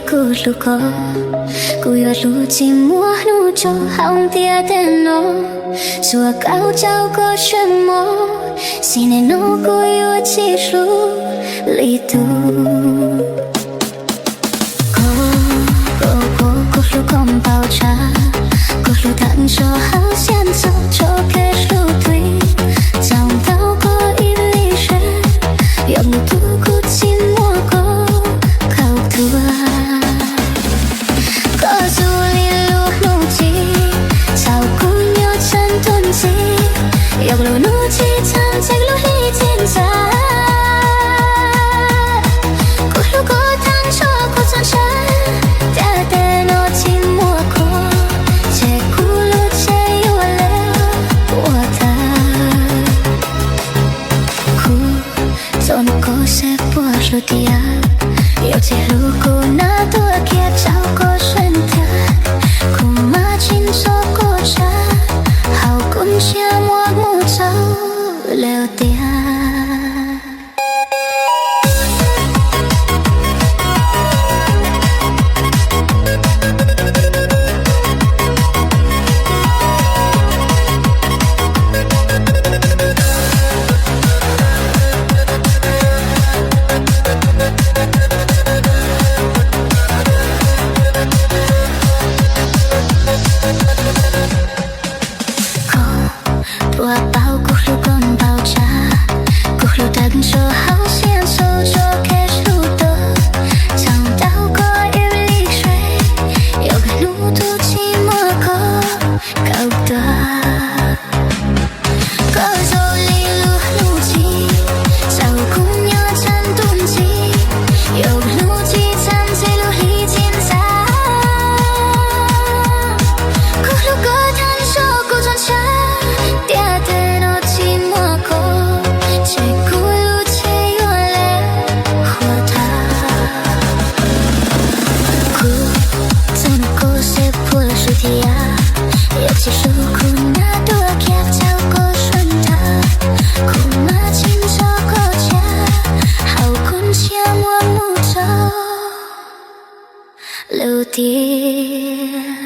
Kuv hlub koj, kuv yuav hlub tsis muaj hnub tso hauv ntiaj teb no. Tsuas kaum rau koj seem mob, xij neej no kuv yuav tsis hlub li tus. Koj, koj, koj, kuv hlub koj npaum tshaj, kuv hlub tag nrho hauv siab ntxhov tso kev hlub twg. Txaus ntau koj ib leeg seb, yog hnub twg kuv tsis muaj koj khaus tuag. Koj zoo li lub hnub txiv, txaus kuv nyob txhua tus ntxiv. Yog lub hnub tsis txhawj ntse lub hli tsis ntxaws. Kuv hlub koj tag nrho kuv txhua ntshav, tiam tes no tsis muaj koj, ces kuv lub tsev yuav lawv ua tag. Kuv txo nws koj seb puas hlub tiag, yog tsis hlub kuv nab tuaj kiag rau koj seev tag. Kuv mam tsis ntxhov koj tshav, hauv kuv ntshiab muab mus txaus lawm tiag. Koj puas paub kuv hlub koj npaum tshaj, kuv hlub tag nrho hauv siab ntxhov tso kev hlub tuag. Txaus ntau koj ib leeg seb, yog hnub twg tsis muaj koj khaus tuag. Koj zoo li lub hnub txiv, txaus kuv nyob txhua tus ntxiv. Yog hnub tsis txhawj ntse lub hli tsis ntxaws. Kuv hlub koj tag nrho kuv txhua ntshav, tiam tes no tsis muaj koj, ces kuv lub tsev yuav lawv ua tag. Kuv txo nws koj seb puas hlub tiag, yog tsis hlub kuv nab tuaj kiag rau koj seev tag. Kuv mam tsis ntxhov koj tshav, hauv kuv ntshiab muab mus txaus lawm tiag.